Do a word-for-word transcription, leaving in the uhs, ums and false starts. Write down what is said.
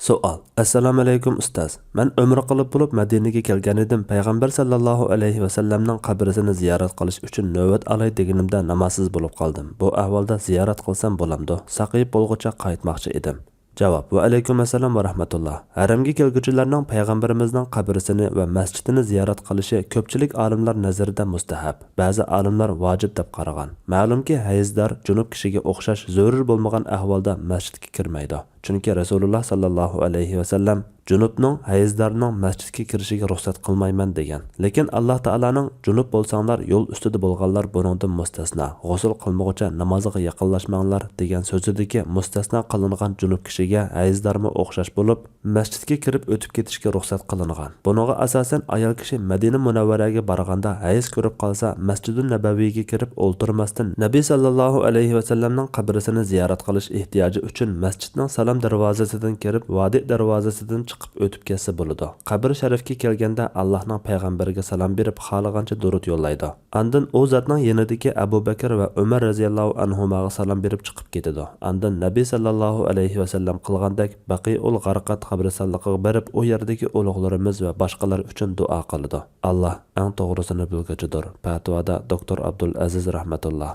سوئال. ئەسسالامۇئەلەيكۇم ئۇستاز. مەن ئۆمرە قىلىپ بولۇپ مەدىنىگە كەلگەنىدىم، پەيغەمبەر ساللاللاھۇ ئەلەيھى ۋەسەللەمنىڭ قەبرىسىنى زىيارەت قىلىش ئۈچۈن نۆۋەت ئالاي دېگىنىمدە نامازسىز بولۇپ قالدىم. بۇ ئەھۋالدا زىيارەت قىلسام بولامدۇ؟ ساقىيىپ بولغۇچە قايتماقچى ئىدىم. جاۋاب. ۋەئەلەيكۇم ئەسسالام ۋە رەھمەتۇللا. ھەرەمگە كەلگۈچىلەرنىڭ پەيغەمبىرىمىزنىڭ قەبرىسىنى ۋە مەسچىتىنى زىيارەت قىلىشى كۆپچىلىك ئالىملار نەزىرىدە مۇستەھەب، بەزى ئالىملار ۋاجىپ دەپ قارىغان. مەلۇمكى، ھەيزدار جۇنۇپ كىشىگە ئوخشاش زۆرۈر بولمىغان ئەھۋالدا مەسچىتكە كىرمەيدۇ. چۈنكى رەسۇلۇللا ساللاللاھۇ ئەلەيھى ۋەسەللەم جۇنۇپنىڭ، ھەيزدارنىڭ مەسچىتكە كىرىشىگە رۇخسەت قىلمايمەن دېگەن. لېكىن ئاللا تائالانىڭ، جۇنۇپ بولساڭلار يول ئۈستىدە بولغانلار بۇنىڭدىن مۇستەسنا، غۇسۇل قىلمىغۇچە نامازغا يېقىنلاشماڭلار دېگەن سۆزىدىكى مۇستەسنا قىلىنغان جۇنۇپ كىشىگە ھەيزدارمۇ ئوخشاش بولۇپ، مەسچىتكە كىرىپ ئۆتۈپ كېتىشكە رۇخسەت قىلىنغان. بۇنىڭغا ئاساسەن ئايال كىشى مەدىنە مۇنەۋۋەرەگە بارغاندا ھەيز كۆرۈپ قالسا، مەسجىدۇن نەبەۋىگە كىرىپ ئولتۇرماستىن، نەبى ساللاللاھۇ ئەلەيھى ۋەسەللەمنىڭ قەبرىسىنى زىيارەت قىلىش ئېھتىياجى ئۈچۈن مەسچىتنىڭ سالام دەرۋازىسىدىن كىرىپ، ۋادى دەرۋازىسىدىن چىقىپ ئۆتۈپ كەتسە بولىدۇ. قەبرە شەرىفكە كەلگەندە، ئاللاھنىڭ پەيغەمبىرىگە سالام بېرىپ، خالىغانچە دۇرۇت يوللايدۇ. ئاندىن ئۇ زاتنىڭ يېنىدىكى ئەبۇ بەكىر ۋە ئۆمەر رەزىياللاھۇ ئەنھۇماغا سالام بېرىپ چىقىپ كېتىدۇ. ئاندىن نەبى ساللاللاھۇ ئەلەيھى ۋەسەللەم قىلغاندەك بەقىئۇل غارقات قەبرىستانلىقىغا بېرىپ، ئۇ يەردىكى ئۇلۇغلىرىمىز ۋە باشقىلار ئۈچۈن دۇئا قىلىدۇ. ئاللاھ ئەڭ توغرىسىنى بىلگۈچىدۇر. پەتىۋادا دوكتور ئابدۇل ئەزىز رەھمەتۇللا.